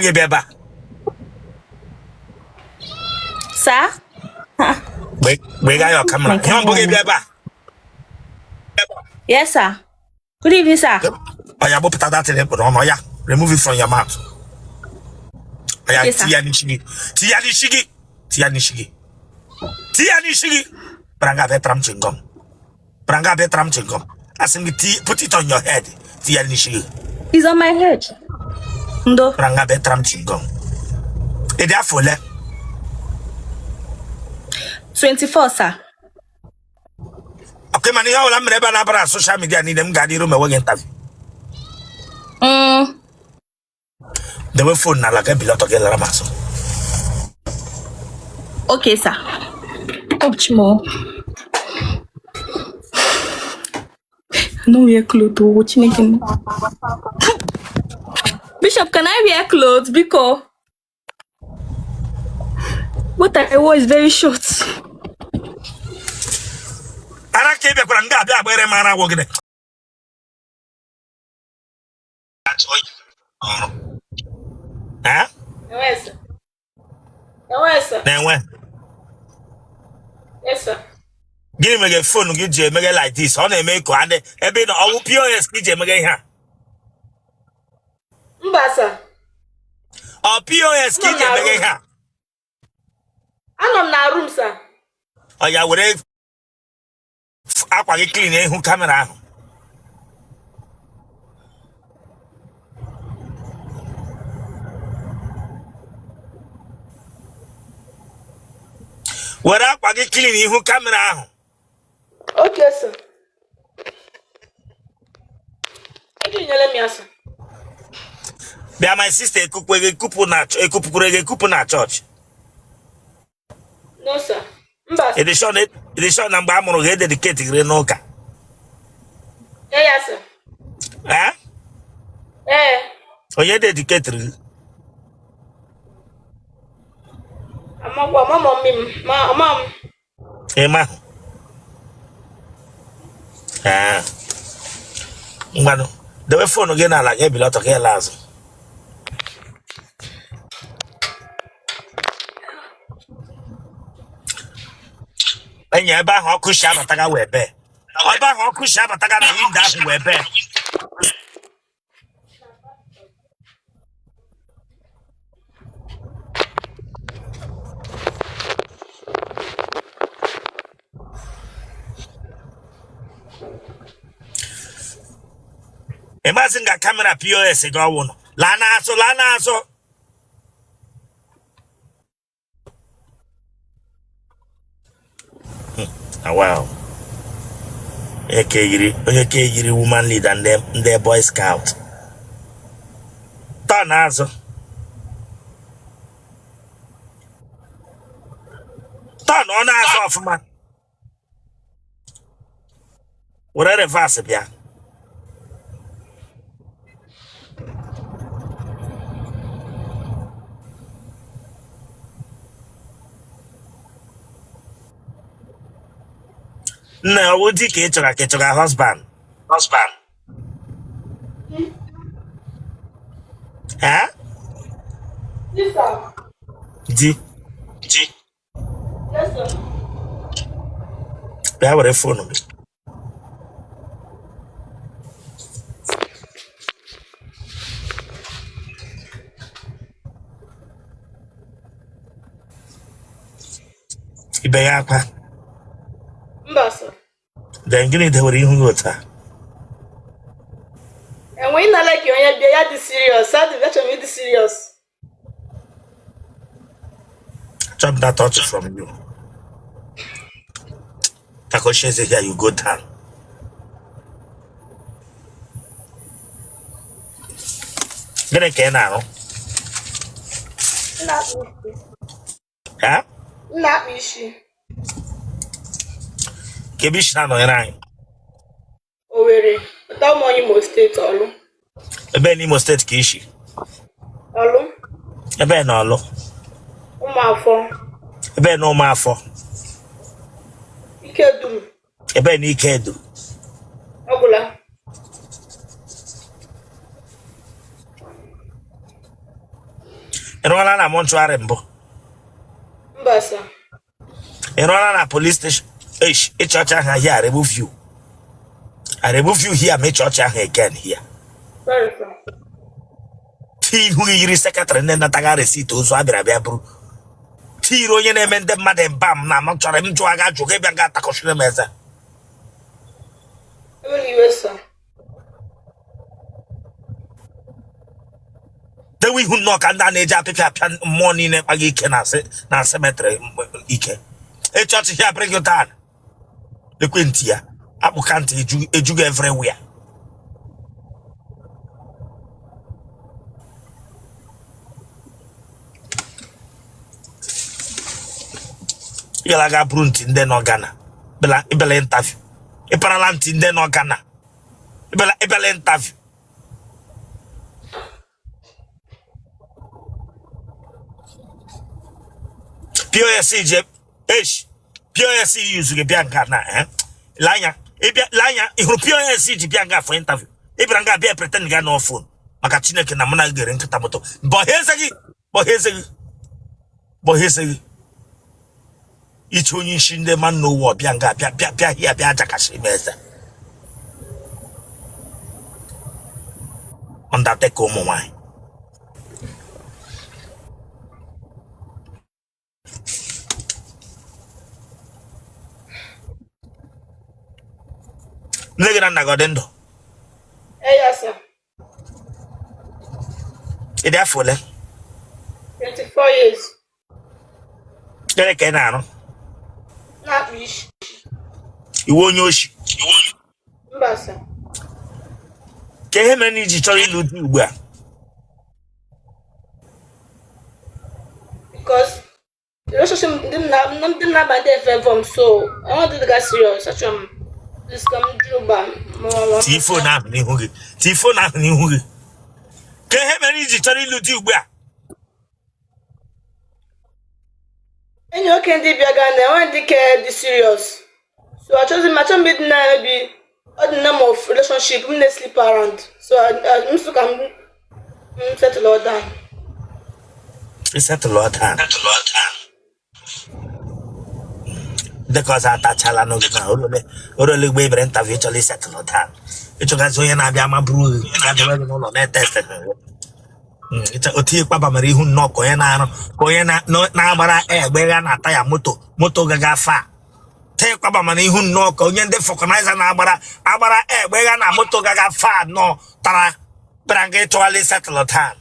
Gị bịa ebe a. Sir? Gbega ya camera. Ihe ọ bụghị bịa ebe a. Yes, sir. Good evening, sir. Oya gbụpụta that thing kpụrụ ọnụ ya. Remove it from your mouth. Oya Okay, sir. tinye ya n'isi gị. Tinye ya n'isi gị. Tinye ya n'isi gị. Tinye ya n'isi gị. Bịara nga bịa tara m chewing gum. Bịara nga bịa tara m chewing gum. Asị m gị put it on your head. Tinye ya n'isi gị. It's on my head. Ndo. Bịara nga bịa tara m chewing gum. Ị dị afọ ole? 24, sir. Okay, mana ihe ọbụla m mere ebe a na-abara na social media niile m ga n'iru ma enweghị interview. Dewe phone n'ala ka ebili ọtọ gị lara m azụ. Okay, sir. Oh, Chi m o. No wear clothes, oh, Chineke m. Bishop, can I wear clothes? Biko. What I wore is very short. Ara ka ị bịakwara nga abịa agbere m ara agwọ gịnị? Na-enwe. Gịnị mere phone gị ji emeghe like this? Ọ na-eme ka adị ebe ị nọ ọ wụ POS ka i ji emeghe ihe a? Mba, sir. Ọ POS ka i ji emeghe ihe a? Anọ m na room, sir. Oya were akwa gị clean ihu camera ahụ. Were akwa gị clean ihu camera ahụ. Okay, sir. Etinyela m ya, sir. Bịa my sister ekupụ gị ekupụ na ekupukwuru gị ekupụ na chọọchị. No, sir. Mba, sir. Ị dị sure na mgbe a mụrụ gị e dedicate gị n'ụka? Ee, ya, sir. Eh? Ee. Onye dedicate gị? Amakwa ama mummy m ma ama m. Ị ma ee ngwanụ dewe phone gị n'ala gị ebili ọtọ gị laa azụ. Enyi ebe ahụ ọkụ si abataga wee bee ebe ahụ ọkụ si abataga na window ahụ wee bee. Ị mazi nga camera POS gị ọwụ nọ laa n'azụ laa n'azụ. Ah, wow. Onye ka yiri woman leader ndị boy scout turn azụ turn ọ na-azụ ọfụma were reverse bịa. Nna ọ wụ di ka ị chọrọ ka ị chọrọ husband husband eh? Di di bịa were phone gị. I be ya akwa? Mba, sir. Then gịnị dewere ihu gị otu a? Enwe ị na-like onye bịa ya dị serious. Adị achọrọ m ịdị serious. Chop that touch from you. Takoshi here, you go down. Gịnị ka ị na-arụ? M na-akpụ isi. Kee ebe i si na-anọnyere anyị? Owerri, pụta ụmụ onye Imo State Ọlụ. Ebe n'Imo State ka i si? Ọlụ. Ebe na Ọlụ? Ụmụafọ. Ebe na Ụmụafọ? Ikeduru. Ebe na Ikeduru? Ọgwụla. Ị rụọla na mortuary mbụ? Mba, sir. Ị rụọla na police station? Eish, ịchị ọchị ahụ here, I remove you. I remove you here, ma ịchị ọchị ahụ again here. Sorry, sir. Ti ihu gị yiri secretary ndị nataga receipt ozu a bịara bịa buru. Ti yiri onye na-eme ndị mmadụ embalm na m chọrọ m jụọ aga jụ gị bịa nga atakọchiri m eze. Ewela iwe, sir. Dewe ihu nnọọ ka ndị a na-eji apịpịa apịa mmụọ niile kpaghị ike na cemetery ike. Ịchị ọchị here, bring you down. Ekwentị ya akpụka ntị ejugo everywhere. Ị gara aga buru ntị ndị nọ Ghana ịbịala interview. Ịparala ntị ndị nọ Ghana ịbịala interview. POS ji esh POS use gị bịa nga na eh? Lee anya ịbịa lee anya ị hụrụ POS ji bịa nga for interview. Ị bịara nga bịa pretend ga nọ phone maka Chineke na mụ na gị gere nkịta moto bọhee eze gị bọhee eze gị bọhee eze gị iche onye isi ndị man n'ụwa bịa nga bịa bịa bịa hịa bịa jakasị ime eze undertaker ụmụ nwanyị. Nne gị na nna gị ọ dị ndụ? Ee, sir. Ị dị afọ ole? 24 years. Gịnị ka ị na-arụ? Na-akpụ isi. Ị wụ onye oshi? Mba, sir. Ka ihe mere na i ji chọrọ ịlụ di ugbu a? Because relationship ndị m na ndị m na-aba ndị efavour m, so I want to get serious. Achọrọ m just ka m juru gba ma Tii phone ahụ n'ihu gị, tii phone ahụ n'ihu gị. Ka ihe mere i ji chọrọ ịlụ di ugbu a? Enyi nwoke ndị bịaga na enwe ndị ke dị serious, so achọghịzi m achọ m ịdị na maybe ọ dị name of relationship m na-sleep around, so m sị ka m m settle all down. Ị settle all down dịka ọzọ atachala n'oge na orole mgbe ị bịara interview chọrọ ịsettle down ịchọgazi onye na-abịa ma buru gị ga-adịwe gị n'ụlọ na-etest. Otu ịkpaba mere ihu nnọọ ka onye na-arụ ka onye na-agbara egbe ya na taya moto moto gaga fa te ịkpaba mana ihu nnọọ ka onye ndị vulcanizer na-agbara agbara egbe ya na moto gaga fa nọ tara bịara nga ịchọwala settle down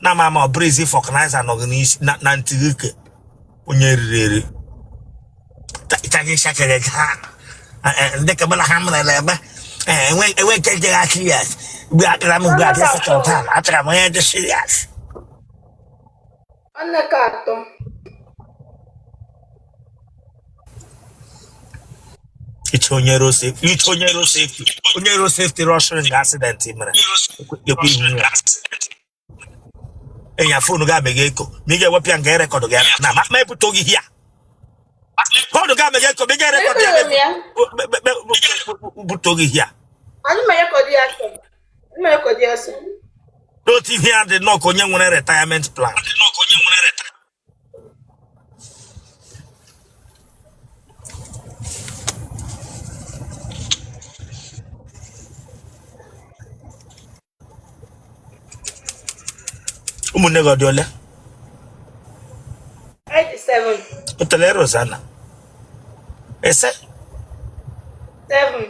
na ma ma ọ bụrụ ezi vulcanizer nọ gị n'isi na ntị gị ke onye riri eri ịchaghị ịchakịrị ha ndị kebela ha mere na ebe enwe enwe nke jere serious mgbe akara m mgbe abịa settle down achọrọ m onye dị serious. Nwanne ka atọ. Iche onye road safety, iche onye road safety, onye road safety rushing nga accident mere ekwe ihu ya enya phone ga amega eko ma ị ga-ewepụ ya nga record gị na ma ebute gị hia phone ga amega eko ma ị ga-erecord ya Ekwere m ya. bute gị hia. Anyị ma record ya sọ. Anyị ma record ya sọ. N'otu ihe ya dị nnọọ ka onye nwere retirement plan. Ụmụnne gị ọ dị ole? Anyị dị 7. Otele Rosanna ese. 7.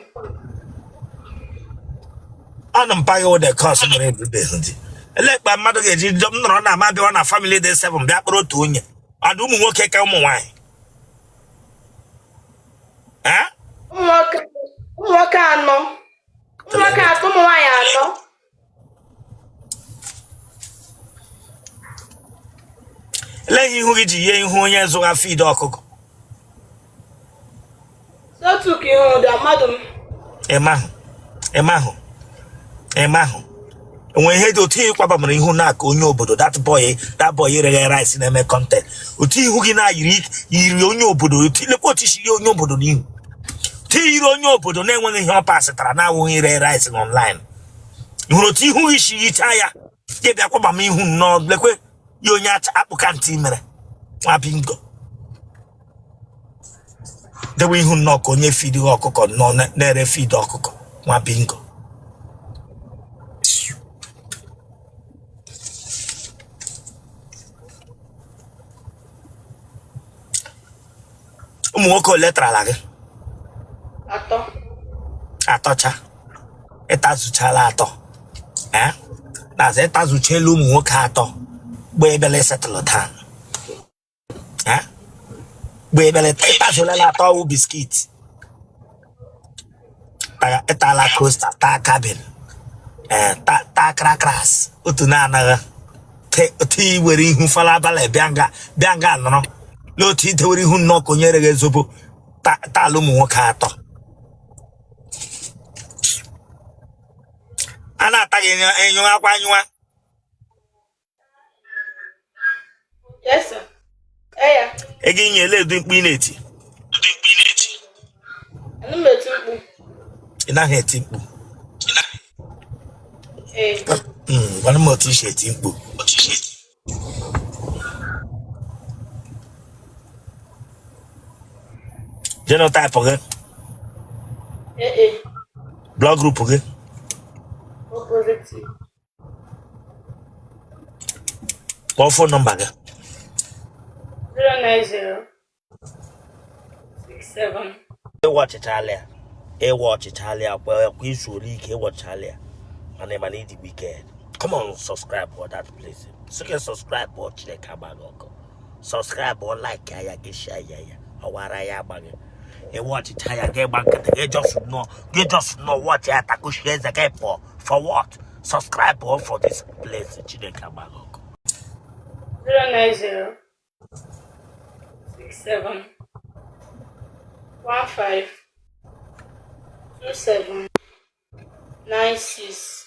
Ọnụ mpa gị wụ the cause mere ebubeghị di. Ele kpa mmadụ ga-eji m nọrọ na ama bịawa na family dị 7 bịa kpọrọ otu onye adị ụmụ nwoke ka ụmụ nwaanyị. Eh? Ụmụ nwoke anọ. Ụmụ nwoke atọ, ụmụ nwaanyị anọ. Ele ihe ihu gị ji yie ihu onye zụga feed ọkụkọ? Otu ka ihu dị mmadụ m. Ịmahụ ịmahụ ịmahụ enwe ihe dị otu ịkwaba mere ihu na-aka onye obodo, that boy reghe rice na-eme content. Otu ihu gị na-yiri yiri onye obodo, otu lekwa otu isi yie onye obodo n'ihu otu yiri onye obodo na-enweghị ihe ọ pasịtara na-awụghị ire rice n'online. Ị hụrụ otu ihu gị si yichaa ya gị bịa kwaba m ihu nnọọ lekwe. Ya onye akpụka ntị mere nwa bingo dewe ihu nnọọ ka onye feed ọkụkọ nọ na-ere feed ọkụkọ nwa bingo. Ụmụ nwoke ole tarala gị? Atọ. Atọcha ịtazuchala atọ eh? Na ịtazuchala ụmụ nwoke atọ gba ebele settle down eh? Gba ebele ịtazuola atọ wụ biscuit, ịtala coaster, taa cabin, taa crackers otu na-anaghị otu i were ihu fala abalị bịa nga bịa nga nọrọ n'otu i dewere ihu nnọọ ka onye reghị zobo taala ụmụ nwoke atọ a na-ata gị enyo akwa anyụwa. Yes, sir. Eya. Ego inye ele edu mkpu ị na-eti? Ana m eti mkpu. Ị naghị eti mkpu? Ee. Gwana m otu i si eti mkpu. Genotype gị? AA. Blood group gị? O positive. Kpọọ phone number gị. 090 67. Ịwa ọchịchala ya, ịwa ọchịchala ya kwa kwa izu ole ike ịwọchala ya, mana ịma na ịdị wicked. Come on, subscribe for that place. Sị gị subscribe ọ Chineke agbaghị ọkụ. Subscribe ọ, like ya, gị share ya, ya ọwara ya agbaghị. Ịwa ọchịcha ya gị gba nkịtị gị just nọ gị just nọ watch ya takushi eze gị pụọ for what? Subscribe ọ for this place. Chineke agbaghị ọkụ. 090 67 15 27 96.